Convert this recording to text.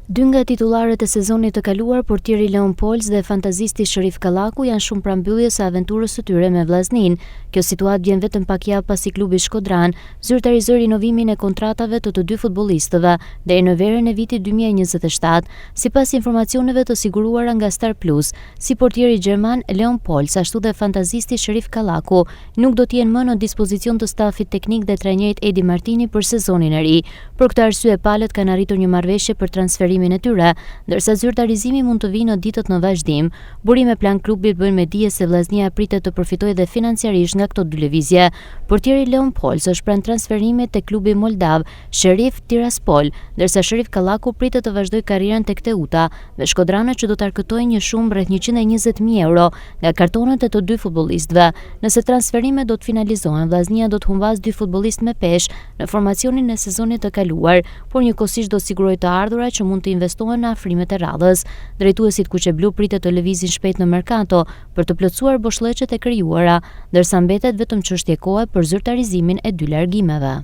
Dy nga titullarët e sezonit të kaluar, portieri Leon Pols dhe fantazisti Sherif Kallaku janë shumë pranë mbylljes së aventurës së tyre me Vllazninë. Kjo situatë vjen vetëm pak javë pasi klubi shkodran zyrtarizoi rinovimin e kontratave të të dy futbollistëve deri në verën e vitit 2027. Sipas informacioneve të siguruara nga Star Plus, si portieri gjerman Leon Pols ashtu dhe fantazisti Sherif Kallaku nuk do të jenë më në dispozicion të stafit teknik dhe trajnerit Edi Martini për sezonin e ri. Për këtë arsye palët kanë arritur një marrëveshje për transferimin e tyre, ndërsa zyrtarizimi mund të vijë në ditët në vazhdim. Burime pranë klubit bëjnë me dije se Vllaznia pritet të përfitojë dhe financiarisht nga këto dy lëvizje. Portieri Leon Pols është pranë transferimit te klubi moldav Sherif Tiraspol, ndërsa Sherif Kallaku pritet të vazhdojë karrierën tek Teuta, me shkodranët që do të arkëtojnë një shumë rreth 120.000 euro nga kartonët e të dy futbollistëve. Nëse transferimet do të finalizohen, Vllaznia do të humbasë dy futbollistë me peshë në formacionin e sezonit të kaluar, por njëkohësisht do të sigurojë të ardhura që mund të investohen në afrimet e radhës. Drejtuesit kuqeblu pritet të lëvizin shpejt në merkato për të plotësuar boshllëqet e krijuara, ndërsa mbetet vetëm çështje kohe për zyrtarizimin e dy largimeve.